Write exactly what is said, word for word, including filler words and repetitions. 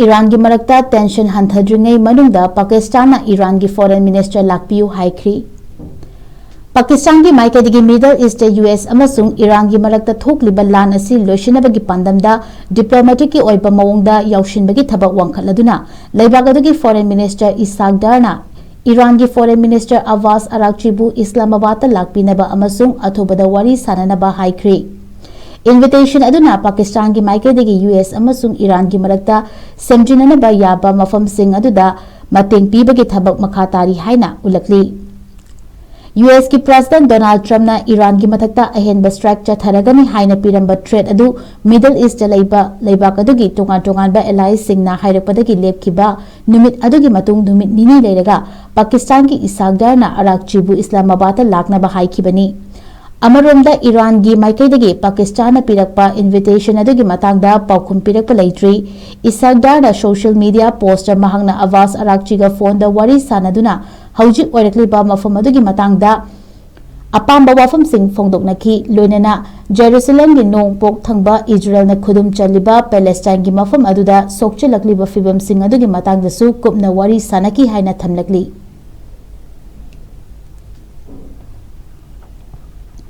ꯏꯔꯥꯟꯒꯤ ꯃꯔꯛꯇ ꯇꯦꯟꯁꯟ ꯍꯟꯊꯗ꯭ꯔꯤꯉꯩ ꯃꯅꯨꯡꯗ ꯄꯥꯀꯤꯁꯇꯥꯟꯅ ꯏꯔꯥꯟꯒꯤ foreign minister ꯂꯥꯛꯄꯤꯌꯨ ꯍꯥꯏꯈ꯭ꯔꯤ꯫ ꯄꯥꯀꯤꯁꯇꯥꯟꯒꯤ ꯃꯥꯏꯀꯩꯗꯒꯤ ꯃꯤꯗꯜ ꯏꯁꯇ ꯌꯨ ꯑꯦꯁ ꯑꯃꯁꯨꯡ ꯏꯔꯥꯟꯒꯤ ꯃꯔꯛꯇ ꯊꯣꯛꯂꯤꯕ ꯂꯥꯟ ꯑꯁꯤ ꯂꯣꯏꯁꯤꯟꯅꯕꯒꯤ ꯄꯥꯟꯗꯝꯗ ꯗꯤꯄ꯭ꯂꯣꯃꯦꯇꯤꯛꯀꯤ ꯑꯣꯏꯕ ꯃꯑꯣꯡꯗ ꯌꯥꯎꯁꯤꯟꯕꯒꯤ ꯊꯕꯛ ꯋꯥꯡꯈꯠꯂꯗꯨꯅ ꯂꯩꯕꯥꯛ ꯑꯗꯨꯒꯤ ꯐꯣꯔꯦꯟ ꯃꯤꯅꯤꯁꯇꯔ ꯏꯁꯥꯛ ꯗꯥꯔꯅ ꯏꯔꯥꯟꯒꯤ ꯐꯣꯔꯦꯟ ꯃꯤꯅꯤꯁꯇꯔ ꯑꯕꯥꯁ ꯑꯔꯥꯛꯆꯤꯕꯨ ꯏꯁꯂꯥꯃꯥꯕꯥꯗꯇ ꯂꯥꯛꯄꯤꯅꯕ ꯑꯃꯁꯨꯡ ꯑꯊꯨꯕꯗ ꯋꯥꯔꯤ ꯁꯥꯅꯅꯕ ꯍꯥꯏꯈ꯭ꯔꯤ꯫ ꯏꯟꯚꯤꯇꯦꯁꯟ ꯑꯗꯨꯅ ꯄꯥꯀꯤꯁꯇꯥꯟꯒꯤ ꯃꯥꯏꯀꯩꯗꯒꯤ ꯌꯨ ꯑꯦꯁ ꯑꯃꯁꯨꯡ ꯏꯔꯥꯟꯒꯤ ꯃꯔꯛꯇ ꯁꯦꯝꯖꯤꯟꯅꯅꯕ ꯌꯥꯕ ꯃꯐꯝꯁꯤꯡ ꯑꯗꯨꯗ ꯃꯇꯦꯡ ꯄꯤꯕꯒꯤ ꯊꯕꯛ ꯃꯈꯥ ꯇꯥꯔꯤ ꯍꯥꯏꯅ ꯎꯠꯂꯛꯂꯤ꯫ ꯌꯨ ꯑꯦꯁꯀꯤ ꯄ꯭ꯔꯦꯁꯤꯗꯦꯟ ꯗꯣꯅꯥꯜꯗ ꯇ꯭ꯔꯝꯞꯅ ꯏꯔꯥꯟꯒꯤ ꯃꯊꯛꯇ ꯑꯍꯦꯟꯕ ꯁ꯭ꯇ꯭ꯔꯥꯏꯛ ꯆꯠꯊꯔꯒꯅꯤ ꯍꯥꯏꯅ ꯄꯤꯔꯝꯕ ꯊ꯭ꯔꯦꯠ ꯑꯗꯨ ꯃꯤꯗꯜ ꯏꯁꯇ ꯂꯩꯕ ꯂꯩꯕꯥꯛ ꯑꯗꯨꯒꯤ ꯇꯣꯉꯥꯟ ꯇꯣꯉꯥꯟꯕ ꯑꯦꯂꯥꯏꯁꯁꯤꯡꯅ ꯍꯥꯏꯔꯛꯄꯗꯒꯤ ꯂꯦꯞꯈꯤꯕ ꯅꯨꯃꯤꯠ ꯑꯗꯨꯒꯤ ꯃꯇꯨꯡ ꯅꯨꯃꯤꯠ ꯅꯤꯅꯤ ꯂꯩꯔꯒ ꯄꯥꯀꯤꯁꯇꯥꯟꯒꯤ ꯏꯁꯥꯛ ꯗꯥꯔꯅ ꯑꯔꯥꯛꯆꯤꯕꯨ ꯏꯁꯂꯥꯃꯥꯕꯥꯗꯇ ꯂꯥꯛꯅꯕ ꯍꯥꯏꯈꯤꯕꯅꯤ꯫ ꯑꯃꯔꯣꯝꯗ ꯏꯔꯥꯟꯒꯤ ꯃꯥꯏꯀꯩꯗꯒꯤ ꯄꯥꯀꯤꯁꯇꯥꯟꯅ ꯄꯤꯔꯛꯄ ꯏꯟꯚꯤꯇꯦꯁꯟ ꯑꯗꯨꯒꯤ ꯃꯇꯥꯡꯗ ꯄꯥꯎꯈꯨꯝ ꯄꯤꯔꯛꯄ ꯂꯩꯇ꯭ꯔꯤ꯫ ꯏꯁꯥꯛ ꯗꯥꯔꯅ ꯁꯣꯁꯤꯌꯦꯜ ꯃꯤꯗꯤꯌꯥ ꯄꯣꯁꯇ ꯃꯍꯥꯛꯅ ꯑꯕꯥꯁ ꯑꯔꯥꯛꯆꯤꯒ ꯐꯣꯟꯗ ꯋꯥꯔꯤ ꯁꯥꯅꯗꯨꯅ ꯍꯧꯖꯤꯛ ꯑꯣꯏꯔꯛꯂꯤꯕ ꯃꯐꯝ ꯑꯗꯨꯒꯤ ꯃꯇꯥꯡꯗ ꯑꯄꯥꯝꯕ ꯋꯥꯐꯝꯁꯤꯡ ꯐꯣꯡꯗꯣꯛꯅꯈꯤ, ꯂꯣꯏꯅꯅ ꯖꯦꯔꯨꯁꯂꯝꯒꯤ ꯅꯣꯡꯄꯣꯛ ꯊꯪꯕ ꯏꯖꯔꯦꯜꯅ ꯈꯨꯗꯨꯝ ꯆꯜꯂꯤꯕ ꯄꯦꯂꯦꯁꯇꯥꯏꯟꯒꯤ ꯃꯐꯝ ꯑꯗꯨꯗ ꯁꯣꯛꯆꯤꯜꯂꯛꯂꯤꯕ ꯐꯤꯕꯝꯁꯤꯡ ꯑꯗꯨꯒꯤ ꯃꯇꯥꯡꯗꯁꯨ ꯀꯨꯞꯅ ꯋꯥꯔꯤ ꯁꯥꯅꯈꯤ ꯍꯥꯏꯅ ꯊꯝꯂꯛꯂꯤ꯫